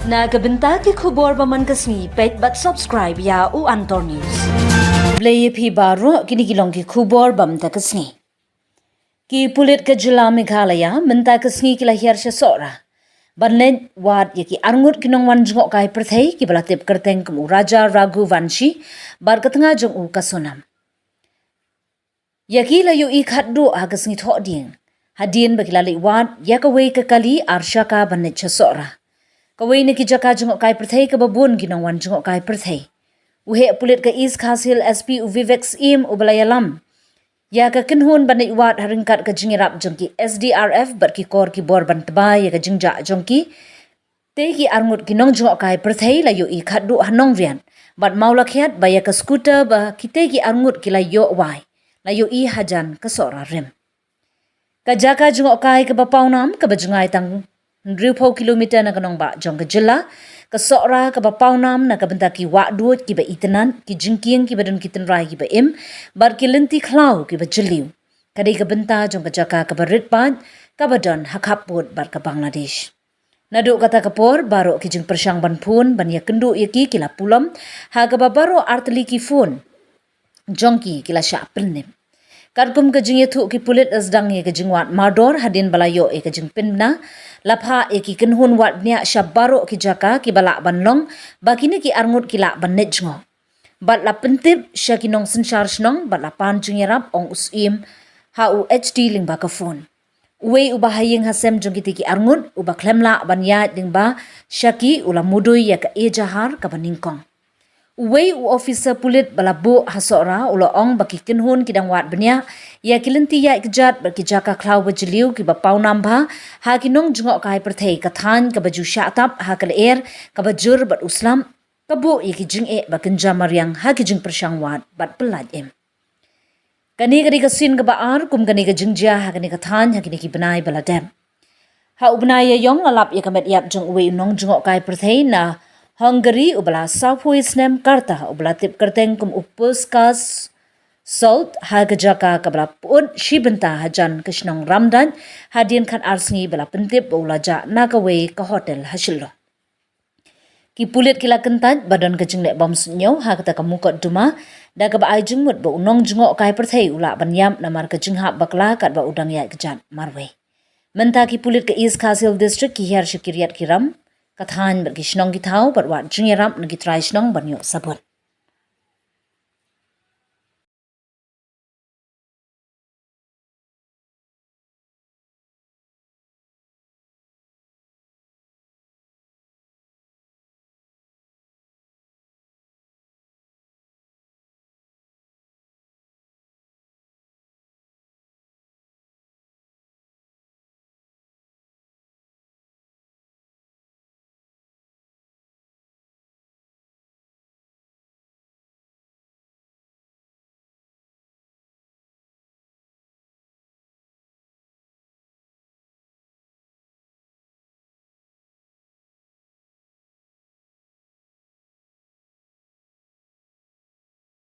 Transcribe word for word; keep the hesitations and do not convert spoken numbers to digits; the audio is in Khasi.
Na ka bynta ki khubor ba man ka sngi, peit bad subscribe ïa u Antor News. Khublei ïa phi baroh, kine ki long ki khubor ba man ka sngi. Ki pulit ka jylla Meghalaya mynta ka sngi ki la hiar sha Sohra ban leit wad ïa ki arngut ki nongwan jngohkai pyrthei kiba la tip kyrteng kum u Raja Raghuvanshi bad ka tnga jong u ka Sonam. Ïa ki la ïohi khatduh ha ka sngi Thohdieng hadien ba ki la leit wad ïa kawei ka kali ar shaka ban leit sha Sohra. Kawei na ki jaka jngohkai pyrthei kaba bun ki nongwan jngohkai pyrthei. U heh pulit ka East Khasi Hills S P u Vivek Syiem uba la ïalam ïa ka kynhun ban leit wad ha ryngkat ka jingïarap jong ki S D R F bad ki kor ki bor ban tba ïa ka jingjah jong ki. Te ki arngut ki nongjngohkai pyrthei la ïohi khatduh ha Nongriat bad Mawlakhiat ba ïa ka scooter ba kite ki arngut ki la ïoh wai la ïohi hajan ka Sohra rim. Ka jaka jngohkai kaba pawnam kaba jngai tang hynriewphew kilometer na ka nongbah jong ka jylla, ka Sohra kaba pawnam na ka bynta ki wahduid kiba itynnad, ki jingkieng kiba don ki tynrai kiba im bad ki lynti khlaw kiba jylliew. Ka dei ka bynta jong ka jaka kaba rit paid kaba don ha khappud bad ka Bangladesh. Naduh kata ka por baroh ki jingpyrshang ban phone ban ïakynduh ïa ki ki la pulom, ha kaba baroh artylli ki phone jong ki ki la shah pynnip. Katkum ka jingïathuh ki pulit, la sdang ïa ka jingwad mardor hadien ba la ïoh ïa ka jingpynbna. La phah ïa ki kynhun wad bniah sha baroh ki jaka kiba lah ban long ba kine ki arngut ki lah ban leit jngoh. Bad la pyntip sha ki nongsynshar shnong bad la pan jingïarap, ong u Syiem ha u H D lyngba ka phone. Uwei uba ha ïing ha sem jong kite ki arngut uba khlem lah ban ïaid lyngba sha ki u la mudui ïa ka ejahar kaba nyngkong. Uwei u officer pulit ba la buh ha Sohra u la ong ba ki kynhun ki dang wad bniah ïa ki lynti ïaid kjat bad ki jaka khlaw ba jylliew kiba pawnam bha ha ki nongjngohkai pyrthei, ka thaiñ kaba ju shah tap ha ka lyer kaba jur bad u slap, ka buh ïa ki jingeh ba kynja mariang ha ki jingpyrshang wad bad pyllait im. Kane ka dei ka sien kaba ar kum kane ka jingjia ha kane ka thaiñ ha kine ki bnai ba la dep. Ha u bnai Ïaïong la lap ïa ka met ïap jong uwei u nongjngohkai pyrthei na Hungary uba la sawphew snem ka rta, uba la tip kyrteng kum u Puskas Salt, ha ka jaka kaba la put shi bynta hajan ka shnong Ramdait hadien khatar sngi ba la pyntip ba u la jah na kawei ka hotel ha Shillong. Ki pulit ki la kyntait ba don ka jingleh bom suidñiew ha kata ka mukotduma, da kaba ai jingmut ba u nongjngohkai pyrthei u lah ban ïap namar ka jinghap bakla katba u dang ïaid kjat marwei. Mynta ki pulit ka East Khasi Hills District ki hiar sha ki riat ki ram, ka thaiñ bad ki shnong ki thaw bad wad jingïarap na ki trai shnong ban ïoh sabut.